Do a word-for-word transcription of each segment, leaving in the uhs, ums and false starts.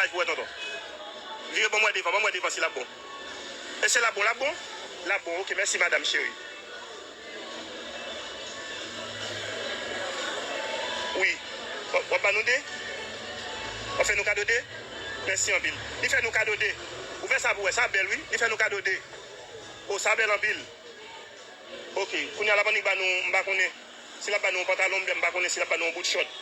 Vire pou wè tonton. Vire ban m wè devan, ban m wè devan si l ap bon. Èske l ap bon, l ap bon? L ap bon, oke, mèsi madanm cheri. Wi. W ap, w ap ban nou de? W ap fè nou kado de? Mèsi anpil. Li fè nou kado de. Ou fè sa pou wè, sa bèl wi. Li fè nou kado de. O, sa bèl anpil. Oke, kounye a l ap annik ba nou, m pa konnen. Si l ap ba nou yon pantalon, oubyen m pa konnen si l ap ba nou yon bout chòt.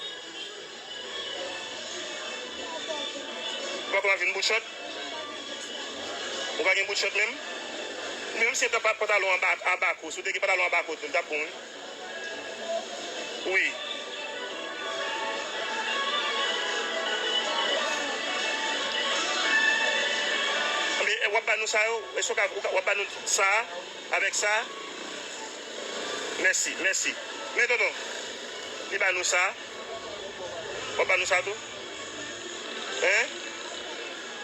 Ou pa konn ap jwenn bout chòt? Ou pa gen bout chòt menm? Menm si se te pa-, pantalon anba, anba kou, si w te gen pantalon anba kou tou, l t ap bon wi. Wi. Anben, w ap ba nou sa yo, èske w ka, w ap ba nou sa avèk sa? Mèsi, mèsi. Men tonton, li ba nou sa. W ap ba nou sa tou? Hein?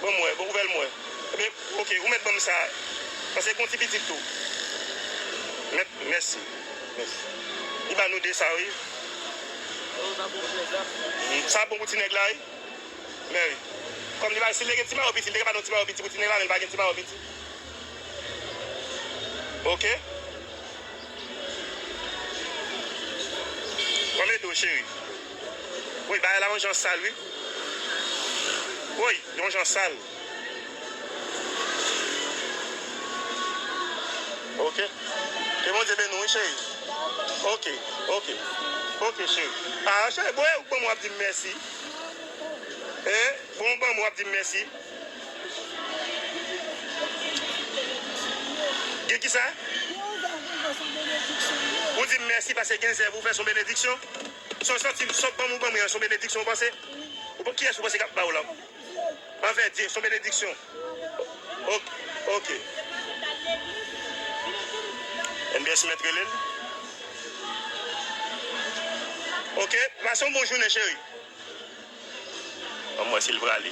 Bon, mwen, bon, ouvè l mwen. Ebyen, oke, ou mèt ban m sa. Paske gon ti pitit tou. Mèt, mèsi. Mèsi. Li ba nou de sa, wi. Sa bon pou ti nèg la, wi. Men wi. Kòm li pa, si l te gen ti mayo piti, li te ka ba nou ti mayo piti pou ti nèg la, men li pa gen ti mayo piti. Oke? Ban m ede w, cheri. Wi, bagay la yon jan sal, wi. Wi, yon jan sal. Oke. Ke Bondye beni w, wi, cheri. Oke, oke. Oke, cheri. A, cheri, bon, ou ban m w ap di m mèsi. Hein? Bon, ou ban m w ap di m mèsi. Gen ki sa? Ou di m mèsi paske gen zèv ou fè, se yon benediksyon. Sa w santi, sa w ban m ou ban mwen an, se yon benediksyon ou panse? Ou pa, kiyès ou panse k ap ba w la? Anvè Dye, se yon benediksyon. Ok, ok. N B S mèt rele l. Ok, pase yon bon jounen, cheri. Ban m wè si l prale.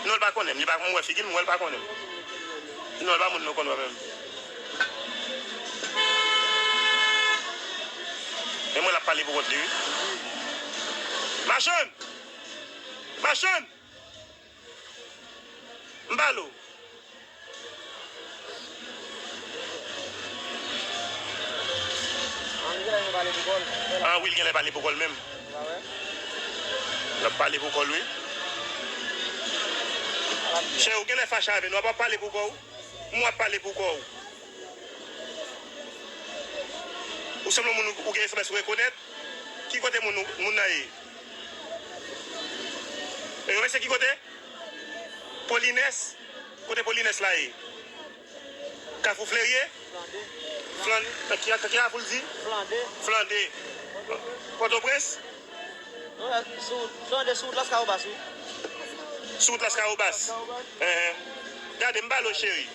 Non, l pa konnen m. Li pa, m wè figi l, m wè l pa konnen m. Non, l pa moun nou konn wè menm. Men mwen l ap pale pou kont li, wi. Machann! Machann! M pale w. An wi, l genlè pale pou kò l menm. L ap pale pou kò l, wi. Chè, ou genlè fache avè nou, w ap pale pou kò w. Mwen ap pale pou kò w. Ou sanble moun ou, ou gen sanble sou rekonèt. Ki kote moun, moun nan ye? E yo mesye ki kote? Polinès? Kote Polinès la ye? Kafou Flerye? Flan-, ki, ki kafou l di? Flande. Flande. Pòtoprens? Non, sou, Flande sou wout Laskawobas, wi. Sou wout Laskawobas? Enhen. Gade, m pale w, cheri.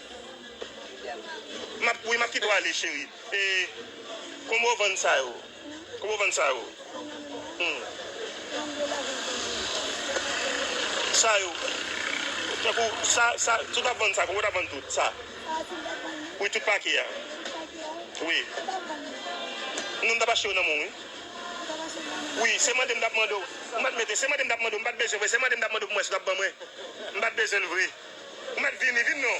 M ap, wi, m ap kite w ale, cheri. E, kòman w vann sa yo? Kòman w vann sa yo? Hmm. Sa yo. Tankou sa, sa, si w t ap vann sa, kòman w t ap vann tout sa? Wi, tout pake a. Wi. Non, m t ap achte yo nan men w, wi. Wi, se mande m t ap mande w. M pa t mete, se mande m t ap mande w, m pa t bezwen vre, se mande m t ap mande w pou mwen si w t ap ban mwen. M pa t bezwen l vre. Ou mèt vini, vin non.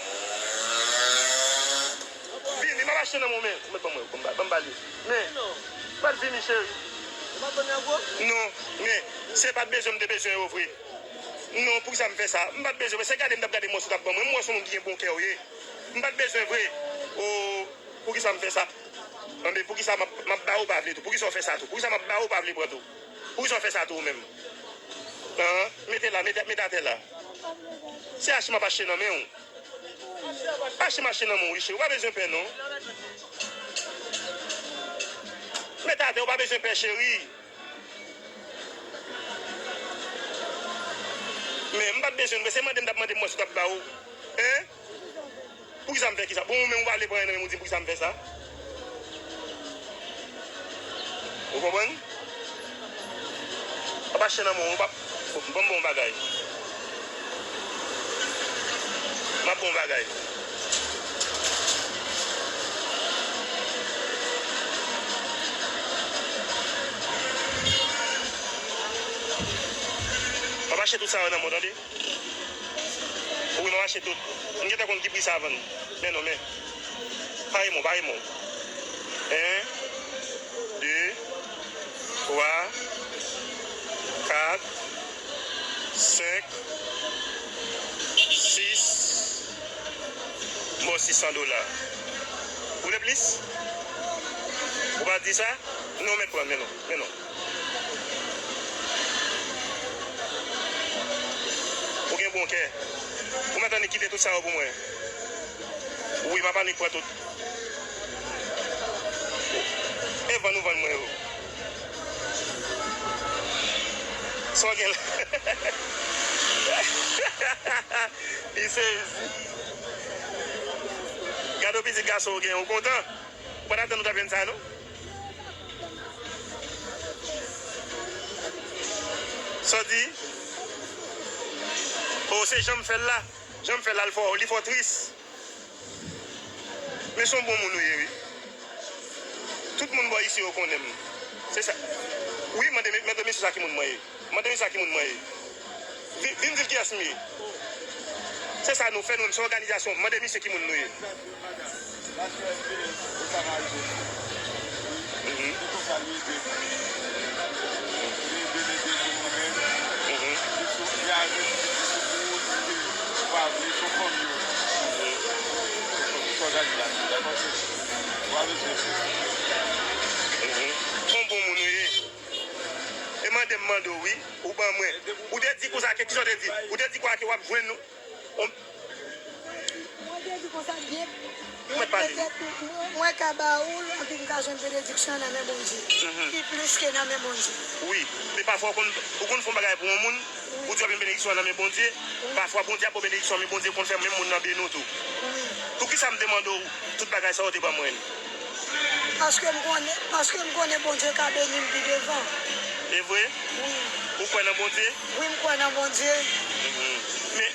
Vini, m ap achte nan men w, men. Ou mèt ban mwen, ban m ba, ban m ba li. Men, ou mèt vini, cheri. Non, men, se pa t bezwen m te bezwen yo vre. Non, poukisa m fè sa? M pa t bezwen, men se gade m t ap gade mwen si w t ap ban mwen. M wè se yon moun ki gen bon kè w ye. M pa t bezwen vre. O, poukisa m fè sa? Anben, poukisa m ap, m ap ba ou pa vle tou? Poukisa w fè sa tou? Poukisa m ap ba ou pa vle pran tou? Poukisa w fè sa tou ou menm? An, mete la, mete, mete atè la. Se achte m ap achte nan men w. Achte m achte nan men w, wi, cheri. Ou pa bezwen pè, non. Mete atè, ou pa bezwen pè, cheri. Men, m pa t bezwen l, men se mande m t ap mande m wè si w t ap ba ou. Hein? Poukisa m fè kisa? Bon, ou menm ou pa vle pran anyen nan men m, ou di m poukisa m fè sa? Ou konprann? Ap achte nan men w, ou pa, bon, ban m bon bagay. M ap bon bagay. M ap achte tout sa yo nan men w, tande? Wi, m ap achte tout. M gentan konn ki pri sa vann. Men non, men. Pare men w, pare men w. En, de, twa, kat, senk, sis. M ba w sis san dola. Ou vle plis? Ou pa di sa? Non, mèt pran, men non, men non. Ou gen bon kè. Ou mèt annik kite tout sa yo pou mwen. Wi, m ap annik pran tout. E vann ou vann mwen yo. Sa w gen la? Li sezi. Gade yon pitit gason ou gen, ou kontan? Ou pa t atann ou t ap jwenn sa, non? Sa w di? O, se jan m fè l la. Jan m fè l la, l fò, li fò tris. Men se yon bon moun ou ye, wi. Tout moun bò isi yo konnen m. Se sa. Wi, mande, mande mesye sa ki moun mwen ye. Mande mesye sa ki moun mwen ye. Vi- Vin di l kiyès m ye. Se sa nou fè, nou menm, se òganizasyon. Mande misye ki moun nou ye. Mhm. Mhm. Mhm. Yon bon moun ou ye. E mande m mande w, wi. Ou ban mwen. Ou te di konsa, ke kisa w te di? Ou te di kwa ke w ap jwenn nou? Mwen te di konsa byen. Mwen pale. Petèt mwen, mwen ka ba ou l, anpi m ka jwenn benediksyon nan men Bondye. Mhm. Pi plis ke nan men Bondye. Wi, men pafwa ou konn, ou konn fè yon bagay pou yon moun, wi, ou di w ap jwenn benediksyon nan men Bondye. Wi. Pafwa Bondye ap ba w benediksyon, men Bondye konn fè menm moun nan beni w tou. Wi. Poukisa m te mande w tout bagay sa yo te ban mwen? Paske m konnen, paske m konnen Bondye ka beni m pi devan. E vre? Wi. Ou kwè nan Bondye? Wi, m kwè nan Bondye. Mhm. Men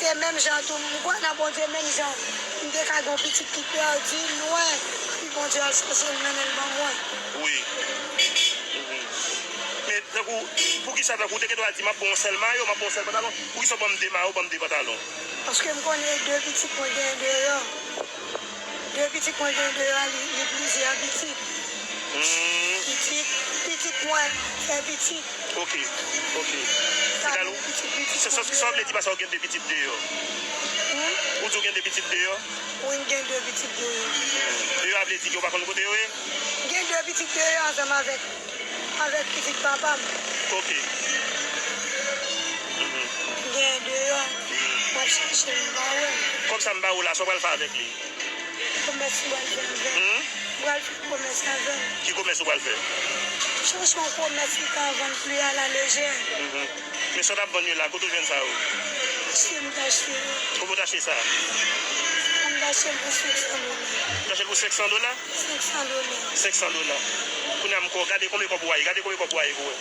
se menm jan tou, m kwè nan Bondye menm jan. M te ka gen yon pitit ki pèdi lwen, epi Bondye al chèche l, mennen l ban mwen. Wi. Mhm. Men tankou, poukisa tankou ou te gen dwa di, "M ap ba w yon sèl mayo, m ap ba w yon sèl pantalon"? Poukisa w ban m de mayo, ban m de pantalon? Paske m konnen de pitit mwen gen deyò. De pitit mwen gen deyò, li, li plizyè pitit. Hmm. Pitit, pitit mwen fè pitit. Ok, ok. Sa vle di pitit, pitit mwen gen deyò. Sa, sa, sa w vle di pa sa w gen de pitit deyò? Hmm? Ou di w gen de pitit deyò? Wi, m gen de pitit deyò. Deyò a vle di ke w pa konn kote yo ye? M gen de pitit deyò ansanm avèk avèk pitit papa m. Ok. Mhm. Gen deyò. Mhm. M ap chache m pa wè. Kòb sa m ba ou la, sa w pral fè avèk li? Komès m pral fè avè l. Hmm? M pral fè komès avè l. Ki komès ou pral fè? Chèche yon komès ki ka vann pli alalejè. Mhm. Men sa w t ap vann yo la, kote w jwenn sa yo? Achte m t achte yo. Konbyen w t achte sa? Sa m t achte l pou senk san dola. Ou t achte l pou senk san dola? Senk san dola. Senk san dola. Kounye a m ko, gade konbyen kòb ou a ye, gade konbyen kòb ou a ye pou wè.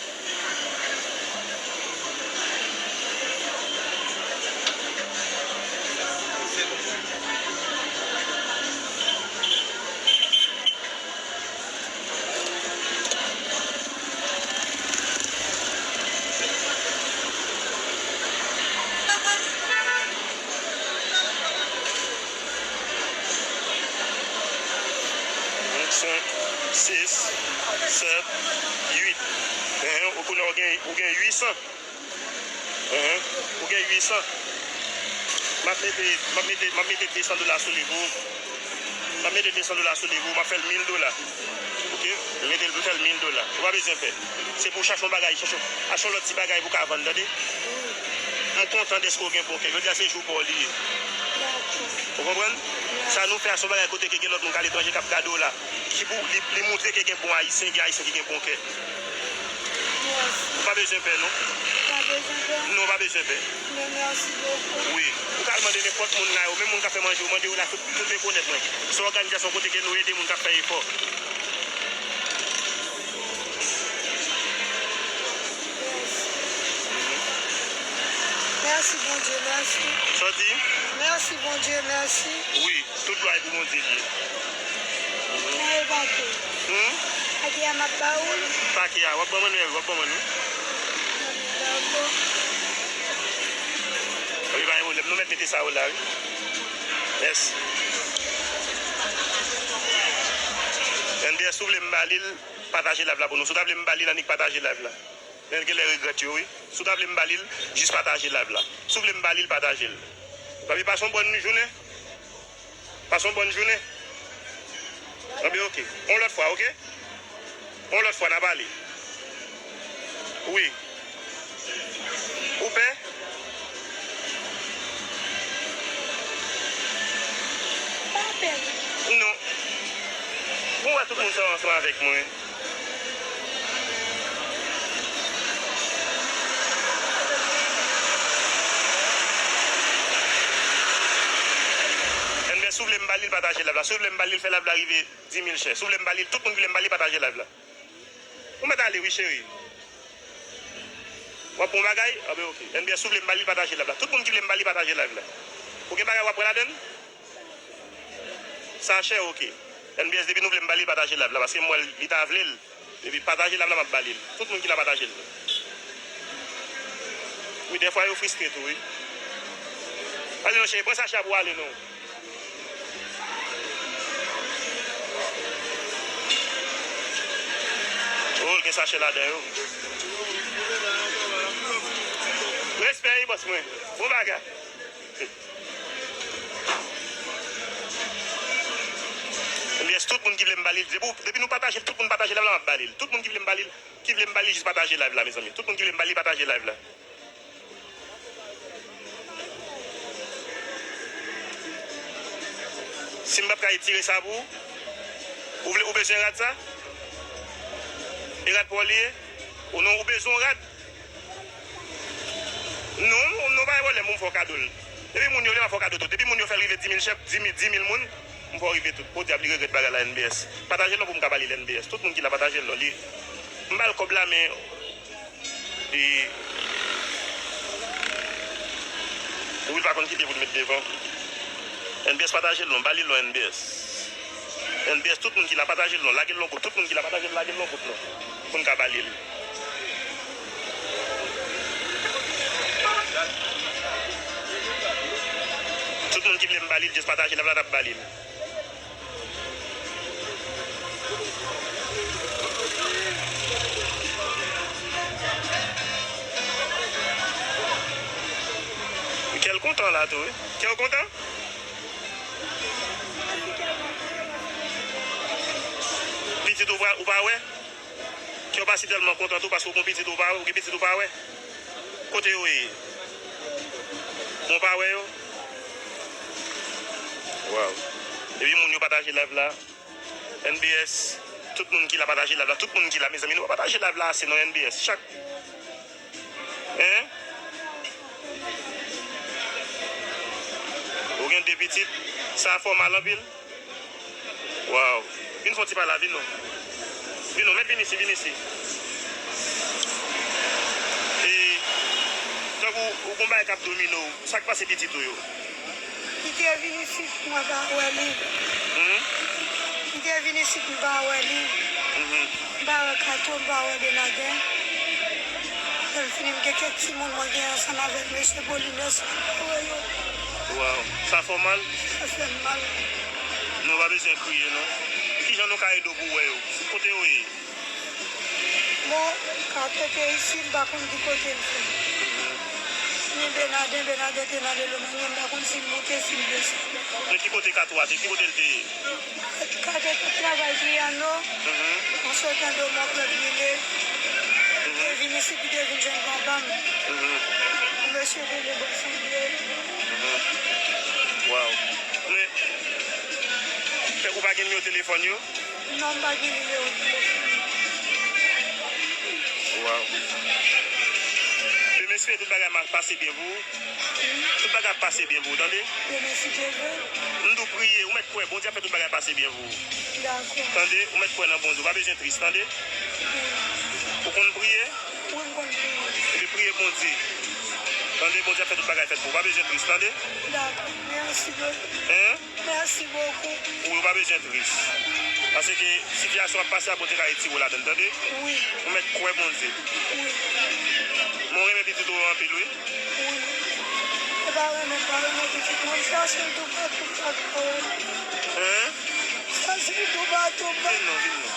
Senk, sis, sèt, uit. Enhen, ou konnen ou gen, ou gen uit san. Enhen, ou gen uit san. M ap mete, m ap mete, m ap mete de san dola sou li pou ou. M ap mete de san dola sou li pou ou, m ap fè l mil dola. Ok? M mete l, m fè l mil dola. Ou pa bezwen pè. Se pou w chache yon bagay, chache, achte yon lòt ti bagay pou w ka vann, tande? M kontan dèske w gen bon kè. Jodi a se jou pa w li ye. Ou konprann? Sa nou fè a se yon bagay kote ke gen lòt moun k aletranje k ap gade w la. Ki pou li, li montre ke gen bon Ayisyen, gen Ayisyen ki gen bon kè. Ou pa bezwen pè, non. Pa bezwen pè. Non, ou pa bezwen pè. Men mèsi bokou. Wi. Ou ka al mande nenpòt moun la yo, menm moun k ap fè manje yo, mande yo la, tout, tout rekonèt mwen. Se yon òganizasyon kote ke nou ede moun k ap fè efò. Mèsi. Mèsi, Bondye, mèsi. Sa w di? Mèsi, Bondye, mèsi. Wi, tout glwa e pou Bondye li ye. Mwen e pake. Hmm? Pake a m ap ba ou l. Pake a, w ap ban mwen wi, w ap ban mwen wi. Wi, pa gen pwoblèm. Nou mèt mete sa yo la, wi. Mèsi. N B S, si w vle m ba li l, pataje live la pou nou. Si w ta vle m ba li l, annik pataje live la. Men l genlè regrèt yo, wi. Si w ta vle m ba li l, jis pataje live la. Si w vle m ba li l, pataje l. Papi, pase yon bòn jounen. Pase yon bòn jounen. Anben, oke. Yon lòt fwa, oke? Yon lòt fwa, n a pale. Wi. Ou pè? Pa pè. Non. Bon, wè tout moun sa ansanm avèk mwen. N B S, si w vle m ba li l, pataje live la. Si w vle m ba li l, fè live la rive di mil share. Si w vle m ba li l, tout moun ki vle m ba li, pataje live la. Ou mèt ale, wi, cheri. W ap pran yon bagay? Anben, oke. N B S, si w vle m ba li l, pataje live la. Tout moun ki vle m ba li, pataje live la. Ou gen bagay w ap pran ladann? Sa chè, oke. N B S, depi nou vle m ba li l, pataje live la, paske m wè l, li ta vle l. Epi pataje live la, m ap ba li l. Tout moun ki la, pataje l. Wi, dèfwa yo fristre tou, wi. Ale non, cheri, pran sachè a pou w ale non. Oh, l gen sachè ladan yo. Respè, wi, bòs mwen. Bon bagay. Yes, tout moun ki vle m ba li, depi, depi nou pataje l, tout moun pataje live la, m ap ba li l. Tout moun ki vle m ba li, ki vle m ba li, jis pataje live la, mezanmi. Tout moun ki vle m ba li, pataje live la. Si m p ap ka etire sa pou ou, ou vle, ou bezwen rad sa? E rad pa w li ye? Ou non, ou bezwen yon rad? Non, non, non, pa gen pwoblèm pou m fè w kado l. Depi moun yo vle, m ap fè w kado tou. Depi moun yo fè l rive di mil share, di mil, di mil moun, m fè w rive tout. Podyab, li regrèt bagay la, N B S. Pataje l non pou m ka ba li l, N B S. Tout moun ki la, pataje l non. Li, m ba l kòb la, men, e, wi, l pa konn ki pye pou l met devan. N B S, pataje l non, ba li l non, N B S. N B S, tout moun ki la, pataje l non, lage l nan gwoup. Tout moun ki la, pataje l, lage l nan gwoup non. Pou n ka ba li l. Tout moun ki vle m ba li l, just pataje live la, n ap ba li l. Kè l kontan la tou, wi. Kè w kontan? Pitit ou pa, ou pa wè? Kè w pa si tèlman kontan tou paske w gen pitit ou pa, ou gen pitit ou pa wè? Kote yo ye? Bon, w pa wè yo? Waw. Epi moun yo pataje live la. N B S, tout moun ki la pataje live la. Tout moun ki la, mezanmi, nou pa pataje live la ase non, N B S. Chak Hein? Ou gen de pitit? Sa fè w mal anpil? Waw. Vin fè yon ti pale a, vin non. Vin non, mèt vin isi, vin isi. E, tankou ou gon bagay k ap domine w, sa k pase pitit ou yo? Li te vin isit, mwen pa wè li. Hmm? Li te vin isit, m pa wè li. Mhm. M pa wè Kato, m pa wè Benaden. Lè m fini, m gen kèk timoun mwen gen ansanm avèk mesye Polinès, m pa wè yo. Waw, sa fè w mal? Sa fè m mal. Nou pa bezwen kriye, non. Kijan nou ka ede w pou w wè yo? Kote yo ye? Bon, Kato te isit, m pa konn ki kote l fè. Ni Benaden, Benaden te nan Lelomenye, m pa konn si l moute, si l desann. Men ki kote Kato a te? Ki kote l te ye? Kato t ap travay pyano. Mhm. Answèt, an do mòkrèt rile. Mhm. Li te vin isit, li te vin jwenn papa m. Mhm. Mesye te de bò sanble. Mhm. Waw. Men, ou pa gen nimewo telefòn yo? Non, m pa gen nimewo telefòn. Waw. Men m espere tout bagay ma-, pase byen pou ou. Tout bagay ap pase byen pou ou, tande? Demen, si Dye vle. M di w priye, ou mèt kwè, Bondye ap fè tout bagay pase byen pou ou. Dakò. Tande? Ou mèt kwè nan Bondye, ou pa bezwen tris, tande? Wi. Ou konn priye? Wi, m konn priye. Epi priye Bondye. Tande? Bondye ap fè tout bagay fèt pou ou, ou pa bezwen tris, tande? Dakò. Mèsi bokou. Hein? Mèsi bokou. Wi, ou pa bezwen tris. Paske sitiyasyon w ap pase a, Bondye ka retire w ladan l, tande? Wi. Ou mèt kwè Bondye. Wi. Men w renmen Pitit ou anpil, wi. Wi. E pa renmen, pa renmen pitit mwen. M chache l toupatou, m pa ka wè l. Hein? M chache l toupatou, m pa Vin non, vin non.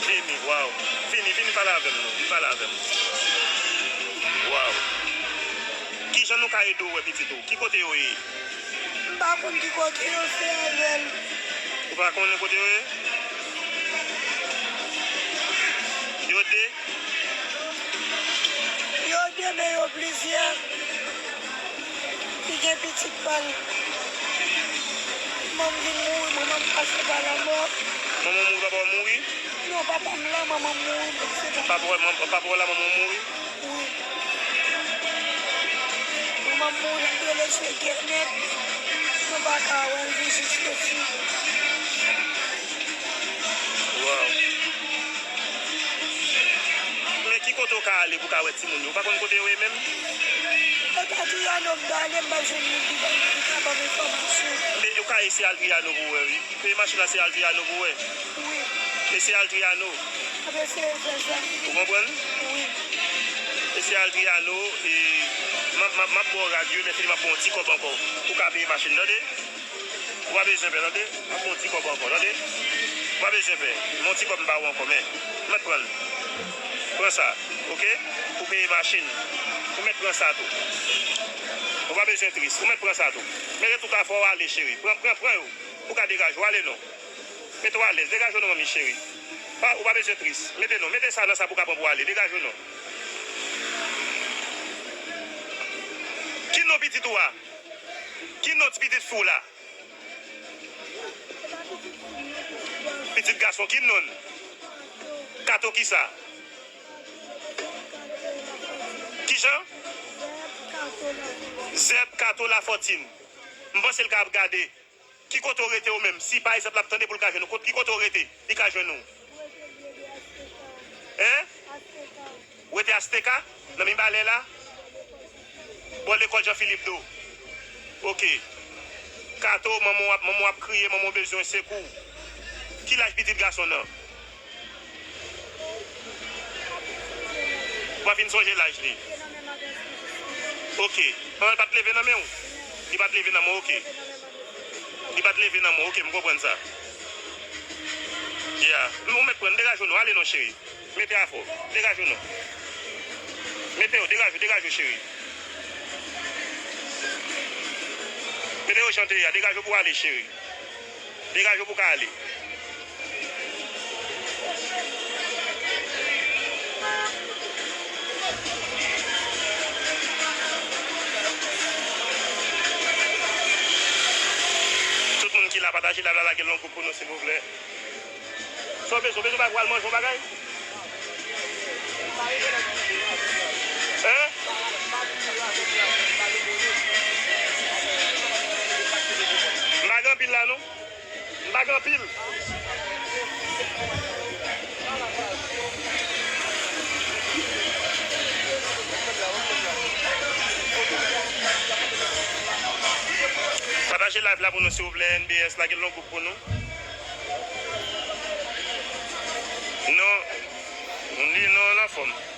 Vini, waw. Vini, vini pale avè m non. Vin pale avè m. Waw. Kijan nou ka ede w wè pitit ou? Ki kote yo ye? M pa konn ki kote yo fè avè l. Ou pa konnen kote yo ye? Yo de? Yo de, men yo plizyè. Li gen pitit pa l. Manman m vin mouri, manman m pase pa lanmò. Manman w mouri, papa w mouri? Non, papa m la, manman m mouri, men se pa Papa w, papa w la, manman w mouri? Wi. Manman m mouri, m rele sou entènèt. Nou pa ka wè l, li jis soti. Waw. Men ki kote w ka ale pou w ka wè timoun yo? Ou pa konn kote yo ye menm? Mwen ta di Yano m ta ale, m pa jwenn moun ki ban m, ki ka ban m enfòmasyon. Men ou ka eseye al Triyano pou w wè, wi. Peye machin nan se al Triyano pou w wè. Wi. Eseye al Triyano. Mwen eseye fè sa. Ou konprann? Wi. Eseye al Triyano, e, m ap, m ap, m ap ba w rad yo, lè fini m ap ba w yon ti kòb ankò. Ou ka peye machin, tande? Ou pa bezwen pè, tande? M ap ba w yon ti kòb ankò, tande? Ou pa bezwen pè. M yon ti kòb m ba ou ankò, men. Ou mèt pran l. Pran sa, oke? Pou peye machin. Ou mèt pran sa tou. Ou pa bezwen tris. Ou mèt pran sa tou. Men tout afè w ale, cheri. Pran, pran, pran yo. Ou ka degaje w ale non. Mete w alèz. Degaje w non, manmi cheri. Pa, ou pa bezwen tris. Mete non. Mete sa nan sa pou w ka pran pou w ale. Degaje w non. Ki non pitit ou a? Ki non ti pitit fi w la? Pitit gason, ki non l? Kato kisa? Kijan? Zèb Kato Lafòtin. M panse l ka ap gade. Ki kote w rete ou menm? Si pa egzanp l ap tande pou l ka jwenn ou, kot, ki kote w rete? Li ka jwenn ou. Hein? Ou rete Asteka? Nan Mibalè la? Bò lekòl Jean Philippe Do. Oke. Kato, manman w ap, manman w ap kriye, manman w bezwen sekou. Ki laj pitit gason nan? Ou pa fin sonje laj li? Oke. Manman l pa t leve nan men w? Li pa t leve nan men w, oke. Li pa t leve nan men w, oke, m konprann sa. Yeah. Ou mèt pran, degaje w non, ale non, cheri. Mete afè w. Degaje w non. Mete yo, degaje w, degaje w, cheri. Mete yo jan te ye a, degaje w pou w ale, cheri. Degaje w pou w ka ale. Tout moun ki la, pataje live la, lage l nan gwoup pou nou, silvouplè. Sa w bezwen, w bezwen bagay, w al manje yon bagay? Hein? M pa gen anpil la, non. M pa gen anpil. Pataje live la pou nou, silvouplè, N B S, lage l nan gwoup pou nou. Non, li non, l anfòm.